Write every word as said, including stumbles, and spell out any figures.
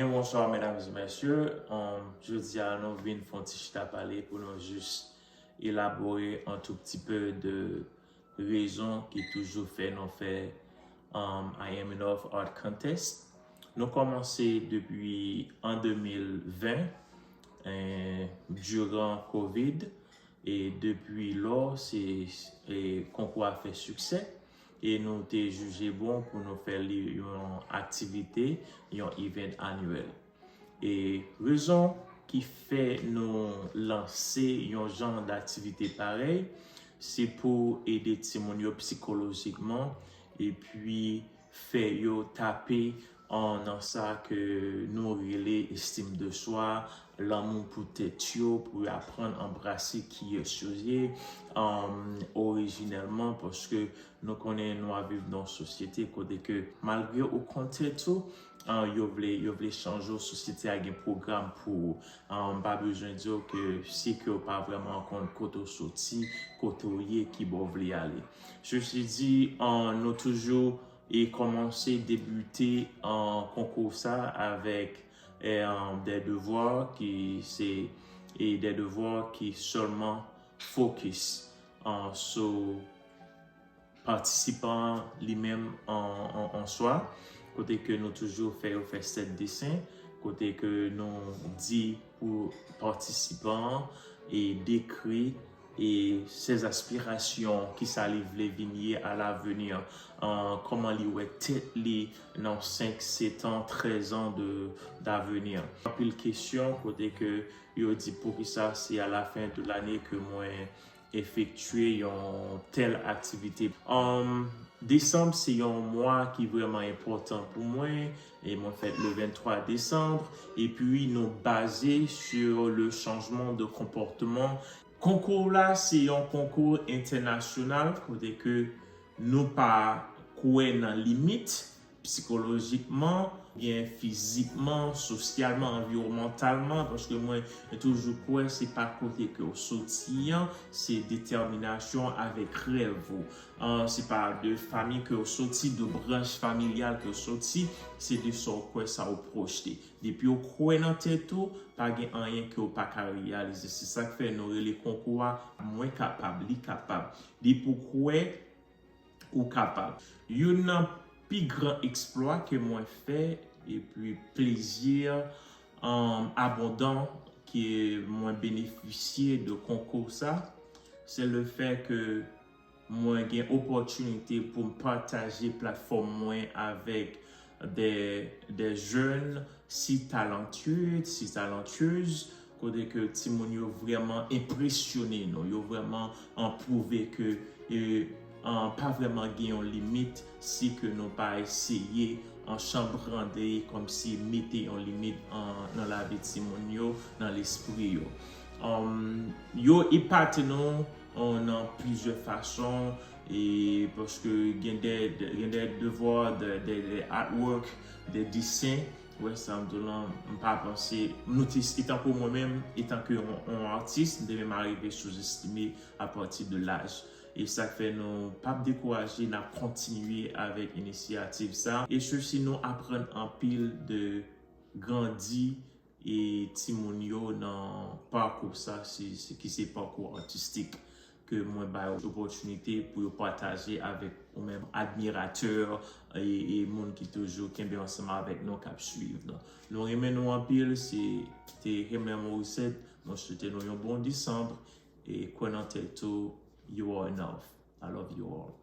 Byen, bonswa, medam e mesye. Um, jodi a, nou vin fè yon ti chita pale pou nou jis elabore un tout petit peu de rezon ki toujou fè nou fè um, I Am Enough Art Contest. Nou kòmanse depi an de mil ven, eh, diran Covid, e depi lò, se, e, konkou a fè siksè, e nou te jije bon pou nou fè li yon aktivite, yon event anyèl. E rezon ki fè nou lanse yon jan daktivite parèy, se pou ede timoun yo sikolojikman, epi fè yo tape an, nan sa ke nou rele estime de soi, lanmou pou tèt yo, pou yo aprann anbrase kiyès yo ye, um, orijinèlman, paske nou konnen nou ap viv nan yon sosyete kote ke malgre ou konn tèt ou, uh, yo vle, yo vle chanje w, sosyete a gen pwogram pou ou. Uh, m pa bezwen di w ke si ke w pa vrèman konn kote w soti, kote w ye, ki bò w vle ale. Ceci dit, uh, nou toujou e kòmanse debite an konkou sa avèk, eh, des devoirs ki se, e des devoirs ki sèlman focus an sou patisipan li menm an, an, an swa, kote ke nou toujou fè yo fè sèt desen, kote ke nou di pou patisipan an e dekri e ses aspirations, kisa li vle vin ye à l'avenir, uh, kòman li wè tèt li nan senk, sèt an, trèz an de, d'avenir. Anpil kesyon kote ke yo di poukisa se à la fin de l'année ke mwen efektye yon tèl aktivite. Um, desanm se yon mwa ki vrèman enpòtan pou mwen, e mwen fèt le venntwa desanm, epi nou baze sur le changement de comportement. Konkou la se yon konkou entènasyonal kote ke nou pa kwè nan limit sikolojikman, byen fizikman, sosyalman, anviwònmantalman, paske mwen toujou kwè se pa kote ke w soti an, se detèminasyon avèk rèv ou. An, se pa de fanmi ke w soti, de branch familyal ke w soti, se de sa w kwè, sa w pwojte. Depi w kwè nan tèt ou, pa gen anyen ke w pa ka reyalize. Se sa k fè nou rele konkou a Mwen Kapab, Li Kapab. Depi w kwè, ou kapab. Youn nan pi gran eksplwa ke mwen fè, epi plezi, um, abondan ke mwen benefisye de konkou sa, se le fè ke mwen gen opòtinite pou m pataje platfòm mwen avèk de, de jèn si talentueux, si talentueuse, kote ke timoun yo vrèman enpresyone nou, yo vrèman, an, pwouve ke, e, an, pa vrèman gen yon limit si ke nou pa eseye, an, chanbrande, kòmsi mete yon limit, an, nan lavi timoun yo, nan lespri yo. An, yo epate nou, an, nan plizyè fason, e paske gen de, de, gen de devwa, de, de, de artwork, de desen, wè sa m di w lan, m pa panse, nou te, etanke mwen menm, etanke yon, yon atis, m te menm arive souzestime apati de laj. E sa k fè nou p ap dekouraje, n ap kontinye avèk inisyativ sa. E sesi nou aprann anpil de grandi e timoun yo nan pakou sa, se, se, ki se pakou atistik ke mwen ba yo opòtinite pou yo pataje avèk ou menm admiratè e, e moun ki toujou kenbe ansanm avèk nou, k ap swiv nou. Nou renmen nou anpil, se te Hemer Morissette, mwen swete nou yon bon desanm e kwè nan tèt ou, you are enough. I love you all.